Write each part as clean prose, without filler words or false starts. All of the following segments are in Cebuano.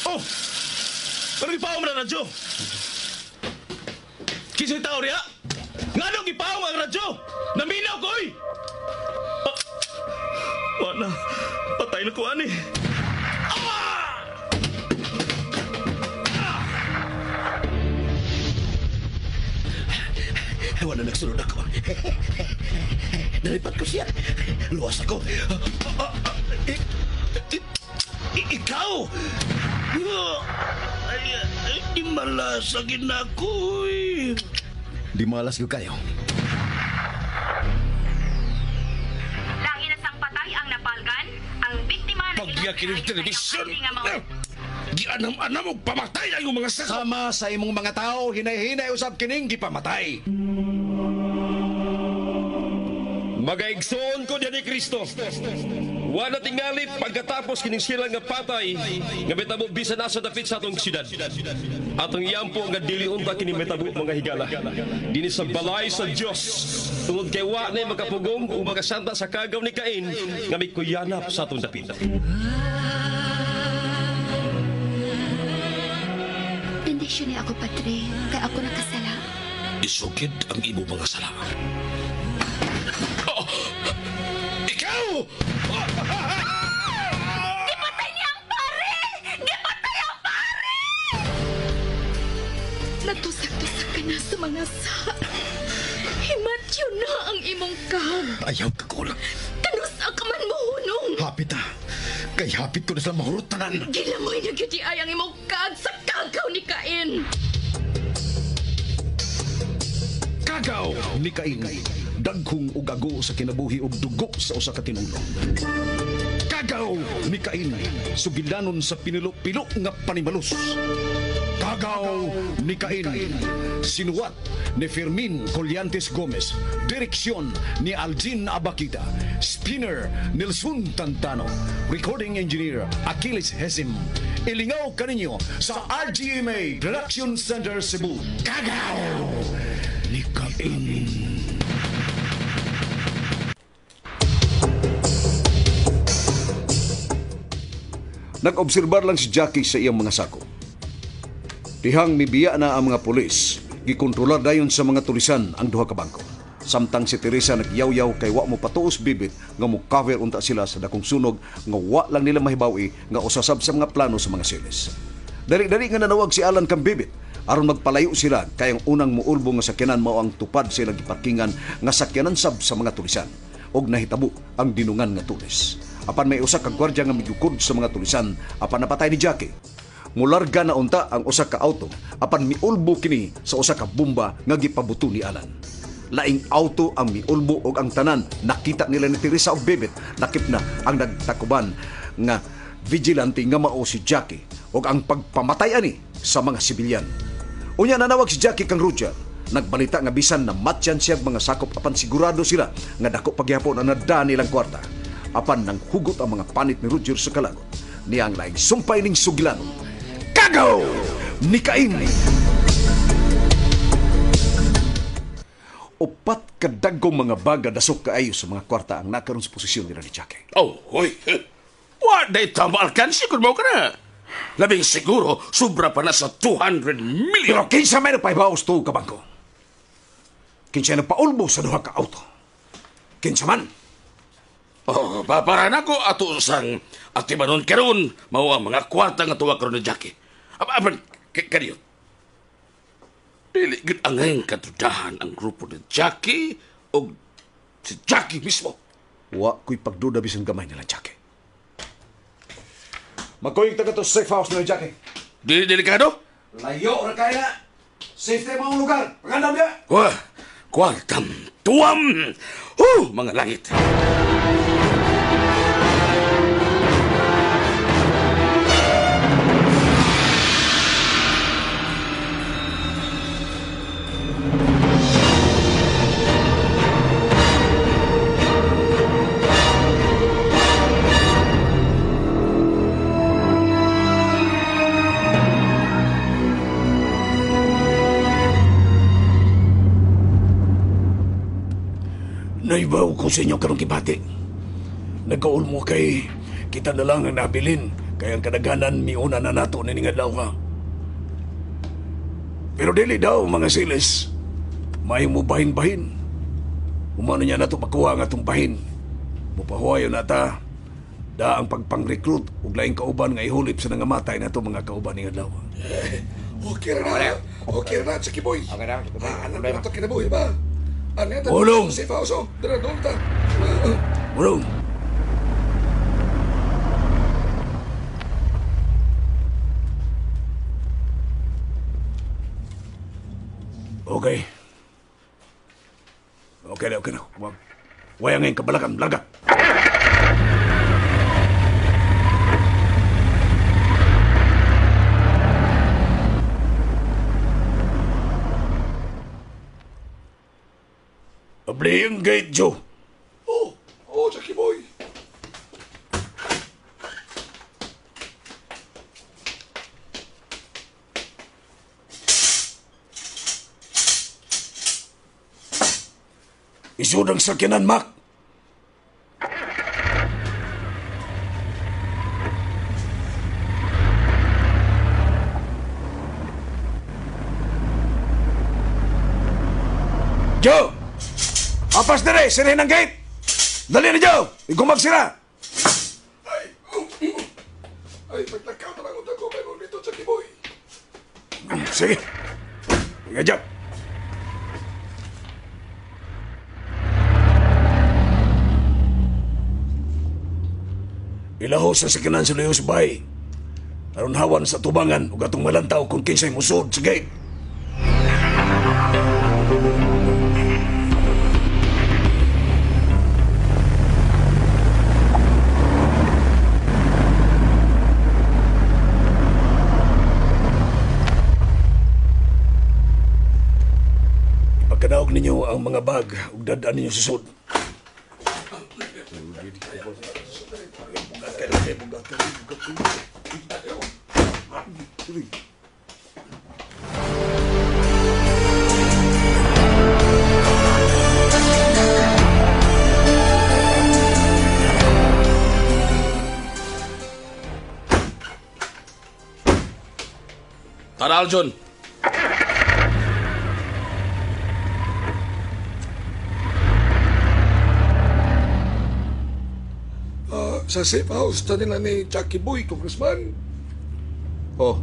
Oh! Pero gipaong na radyo! Kinsa tao riya? Nganong gipaong ang radyo? Naminaw ko, oy! Ah, wala. Patay na ko, ani. Ah! Ah! Wala nagsunod ako. Nalipat ko siya. Luwas ako. Ikaw! Ay, di malas na ako. Di malas ko kayo. Dahil sang patay ang napalgan, ang biktima na Pagya kining telebisyon! Gianam-anam og pamatay ang mga sako! Sama sa imong mga tao, hinay-hinay usab kining gipamatay. Magaigsoon ko diyan ni Kristo. Wala tingali pagkatapos kining sila nga patay nga metabo bisan asa dapit sa atong syudad. Atong iyampo nga dili unta kini metabo mga higala. Dinhi sa balay sa Dios. Tungod kay wa nay makapugong ug makasanta sa kagaw ni Cain nga mikuyanap sa atong dapit. Bendisyon ni ako, Padre, kay ako nakasala. Isugid ang imo mga sala. Oh, ikaw! Gipatay niya ang pare! Gipatay ang pare! Natusak-tusak ka na sa mga sa. Himatyo na ang imong kag. Ayaw ka kulang. Kanusa ka man mohunong. Hapit ah. Kay hapit ko na sila mahurot tanan. Gilamoy na gyud ay ang imong kag sa kagaw ni Cain. Kagaw ni Cain. Dagkong ug ago sa kinabuhi ug dugo sa usa ka tinulo. Kagaw ni Cain. Sugilanon sa pinilo-pilo nga panimalus. Kagaw ni Cain. Sinuwat ni Fermin Collantes Gomez. Direksyon ni Aljin Abakita. Spinner Nelson Tantano. Recording engineer Achilles Hesim. Ilingaw kaninyo sa RGMA Production Center Cebu. Kagaw ni Cain. Nag-obserbar lang si Jackie sa iyang mga sako. Dihang mibiya na ang mga pulis, gikontrolar dayon sa mga tulisan ang duha ka bangko. Samtang si Teresa nagyaw-yaw kay wa mo patuos bibit nga mo cover unta sila sa dakong sunog nga wa lang nila mahibawi nga usasab sa mga plano sa mga silis. Dali-dali nga nanawag si Alan kang bibit aron magpalayo sila kay ang unang muulbo nga sakyanan mao ang tupad sa ilang giparkingan nga sakyanan sab sa mga tulisan og nahitabo ang dinungan nga tulis. Apan may usa ka gwardiya nga migukod sa mga tulisan apan napatay ni Jackie. Mularga na unta ang usa ka auto apan miulbo kini sa usa ka bomba nga gipabuto ni Alan. Laing auto ang miulbo og ang tanan nakita nila ni Teresa og Bebet lakip na ang nagtakuban nga vigilante nga mao si Jackie og ang pagpamatay ani sa mga sibilyan. Unya nanawag si Jackie kang Roger. Nagbalita nga bisan na matyan siya mga sakop apan sigurado sila nga dako pagyapon ang nada nilang kwarta. Apan nang hugot ang mga panit ni Roger sa kalagot. Niyang laing sumpay ning sugilanon. Kagaw ni Cain! Upat kadagong mga baga dasok kaayo sa mga kwarta ang nakaroon sa posisyon nila ni Jackie. Oh, hoy. Wa day tama alkansi kung mo ka na. Labing siguro, sobra pa na sa 200 million. Pero kinsa may nagpahibaos to ka bangko? Kinsa nagpaulbo sa duha ka auto? Kinsa man? Oh, para nako ato sang atimanon karon mao ang mga kwarta nga tuwa karon ni Jackie. Apan kaniyo. Dili gid angay katudahan ang grupo ni Jackie og si Jackie mismo. Wa ko'y pagduda bisan gamay nila Jackie. Magkuyog ta kato safe house nila Jackie. Dili delikado? Layo ra kaya. Safe tayo mga lugar. Pagandam niya. Wah, kwartam tuam. Huh, mga langit. Naibaw ko sa inyo karong gibati. Nagkaul mo kay Kita na lang ang nabilin, kaya ang kadaghanan miuna na nato nining adlaw ka. Pero dili daw mga silis, may mo bahin-bahin. Umano niya nato pakuha ang atong bahin. Mupahuwayo na ta, da ang pagpang-recruit ug laing kauban nga ihulip sa nangamatay nato mga kauban ning adlaw. Okay na. Okay na, Jackie Boy. Okay na, Jackie Boy. Ano na ito kinabuhi ba? Ano yan? Ulong! Safe house, oh. Dara, doon ta. Ulong! Okay. Okay na, okay na. Waya ngayon kabalakan, laga. Abli ang gate, Joe. Oh, oh, Jackie Boy. Isod ang sakyanan, Mac. Joe! Apas na rin! Sirahin ang gate! Dali na, Joe! Igumag sila! Ay, oh, ay, paglakaw na lang unta ko. May mga dito, Jackie Boy. Sige. Sige, Jack. Ilaho sa sakyanan sa Leo sa bahay. Aron hawan sa tubangan ug atong malantaw kung kinsay musod sa gate. Ipagkadaog ninyo ang mga bag ug dad-an ninyo sa sud. Tara, Aljon. Sa safe house ta nila ni Jackie Boy, Congressman. Oh.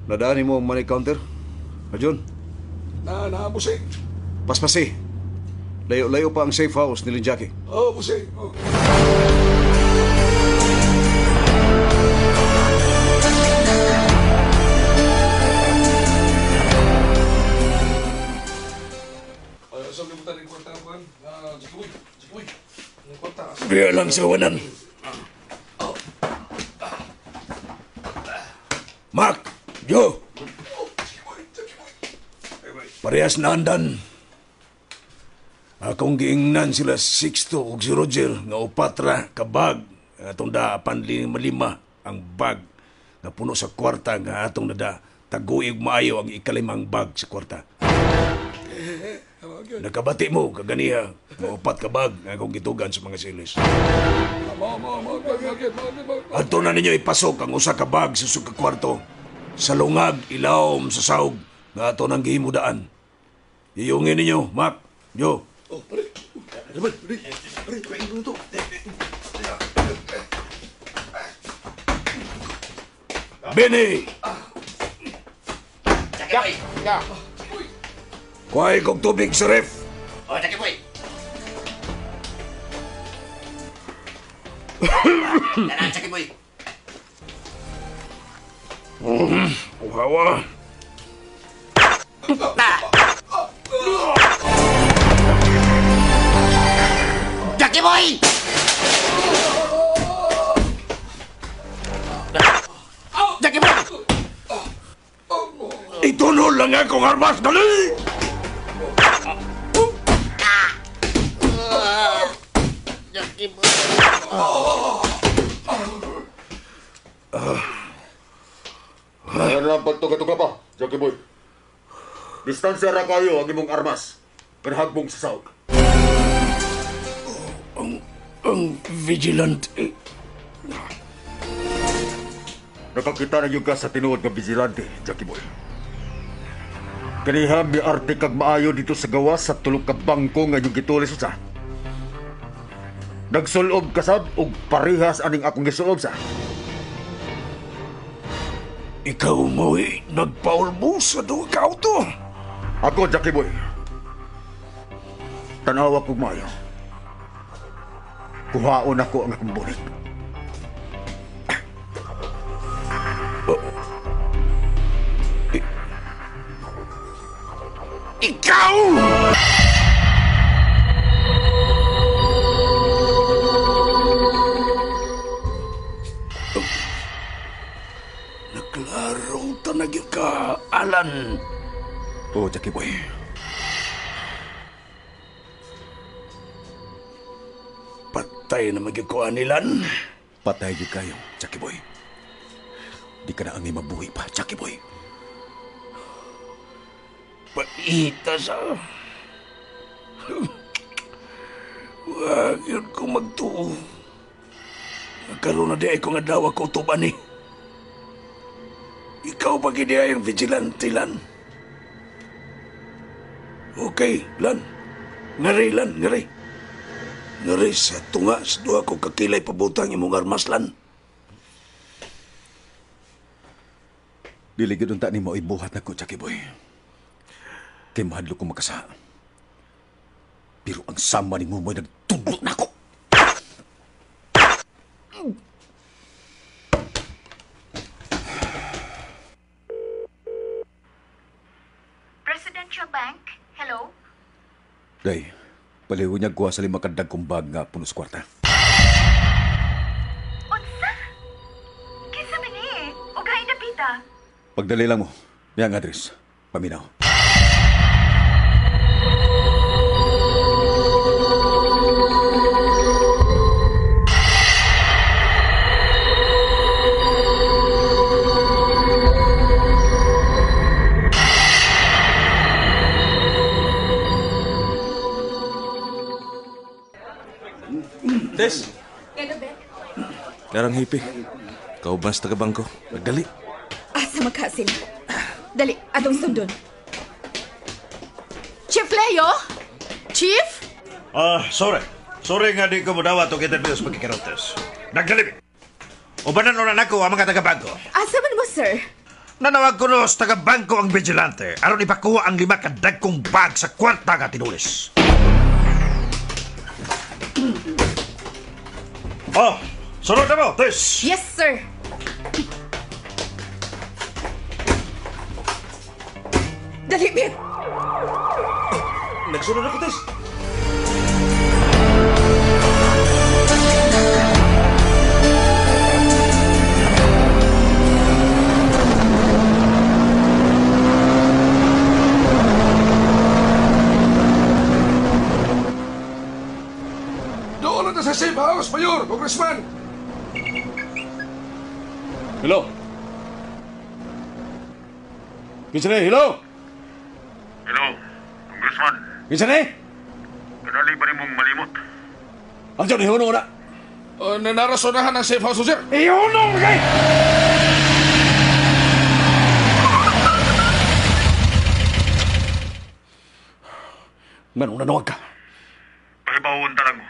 Nadaan mo ang money counter? Arjun? Na, busay. Paspasi. Layo-layo pa ang safe house ni Lin Jackie. Oh, busay. Oh. Biya lang sa wanan. Mac, Joe. Parehas na andan. Akong giingnan sila Sixto ug si Roger nga upatra ka bag. Atong da apan lima ang bag nga puno sa kwarta nga atong nada taguig maayo ang ikalimang bag sa kwarta. Nakabati mo kaganiha nga upat ka bag nga akong gitugan sa mga silis. Adto na ninyo ipasok ang usa ka bag sa usa ka kwarto sa lungag ilawom sa saog nga ato nang gihimudaan. Iyungin ninyo, Mac, Joe. Oh, pare. Pare, pare, pare, pare, Benny! Jackie Boy! Kuhay kong tubig sa ref. Oh, Jackie Boy! Tara, Jackie Boy! Uhawa. Jackie Boy! Jackie Boy! Itunol lang akong armas, dali! Jackie Boy! Ayan lang pagtuga-tuga pa, Jackie Boy. Distansya ra kayo ang imong armas. Pinahagbong sa saog. Ang vigilante. Nakakita na yung ka sa tinuod nga vigilante, Jackie Boy. Kaniha, miarte kag maayo dito sa gawas sa tulog ka bangko nga yung gitulis sa. Nagsulob ka sab og parehas aning akong gisulob sa. Ikaw mo'y nagpaulbo sa duha ka auto. Ako, Jackie Boy. Tanawa kog maayo. Kuhaon ako ang akong bunik. Ikaw! Naklaro tanagyo ka, Alan. Oo, Jackie Boy. Patay na magyud ko anilan. Patay gyud kayo, Jackie Boy. Di ka na ang mabuhi pa, Jackie Boy. Paita sa... Wag yun ko magtuo. Nagkaroon na di ay ko nga dawa ko tuban eh. Ikaw pa gini ay ang vigilante, Lan. Okay, Lan. Ngari, Lan, ngari. Ngari sa tunga sa duha ko kakilay pabutang imong armas, Lan. Dili gyud unta nimo ibuhat nako, Jackie Boy. Kay mahadlok ko makasa. Pero ang sama nimo mo'y nagtudlo nako. Presidential Bank, hello? Day, paliw niya kuha sa 5 kadag kong bag nga puno sa kwarta. Unsa? Kinsa man ni? Og hain dapita? Pagdali lang mo, niyang address. Paminaw. Tess! Karang hipi. Kauban sa taga-bangko. Nagdali. Asa magka sila? Dali, atong sundon. Chief Leo? Chief? Sorry. Sorry nga di ko modawa itong interview sa pagkikarotes. Nagdali. Ubanan na nako ang mga taga-bangko. Asa man mo, sir? Nanawag ko no sa taga-bangko ang vigilante aron ipakuha ang 5 kadagkong bag sa kwarta nga tinulis. Oh, sunod na mo, Tess. Yes, sir. Dali, Bit. Nagsunod ako, Tess. Doon na sa safe house, Mayor, Congressman! Hello? Kinsa ni? Hello? Hello, Congressman. Kinsa ni? Kanali ba nimong malimot? Andiyan, ihunong na. Nanarasonahan ang safe house, sir. Ihunong kay! Manong nanawag ka? Pahibawon talang mo.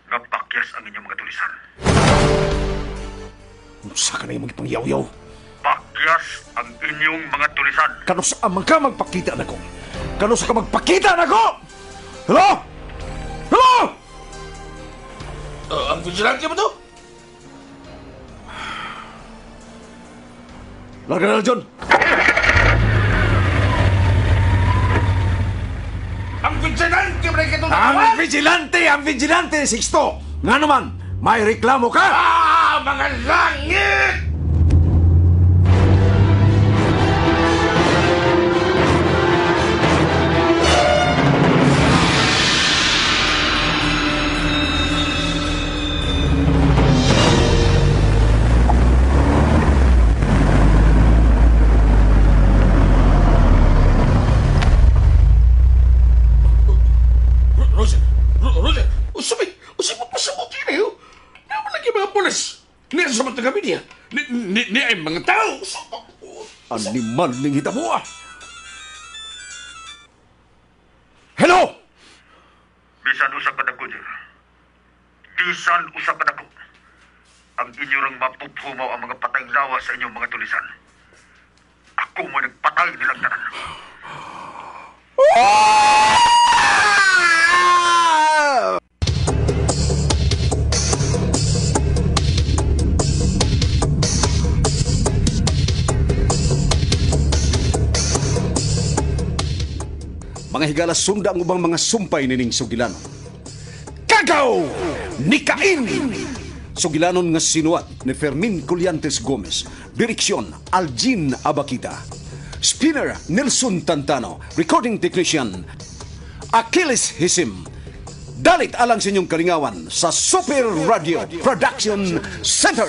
Napakyas ang inyong mga tulisan. Unsa ka na yung magpangyaw-yaw? Pakyas ang inyong mga tulisan. Kanus man ka magpakita na ko? Kanus ka magpakita na ko? Hello? Hello? Ang vigilante mo to? Larga na, John. Ang vigilante mo na itong Ang vigilante! Ang vigilante, Sixto! Nga naman, may reklamo ka! Ah! Mga langit! Roger! Roger! Usa mo pasabot yun eh. Naman lagi mga pulis. Niya sa mga media. Ni ay mga tao. Animal ning hitabo ah. Hello! Bisan usa ka dako, Jer. Bisan usa ka dako. Ang inyo rang mapuphumaw ang mga patayng lawas sa inyong mga tulisan. Ako mo nagpatay nilang tanan. Mga higala, sunda ang ubang mga sumpay nining sugilanon. Kagaw! Ni Cain! Sugilanon nga sinuat ni Fermin Colliantes Gomez. Direksyon, Aljin Abakita. Spinner, Nelson Tantano. Recording technician, Achilles Hisim. Dalit alang sa inyong kalingawan sa Super Radio Production Center.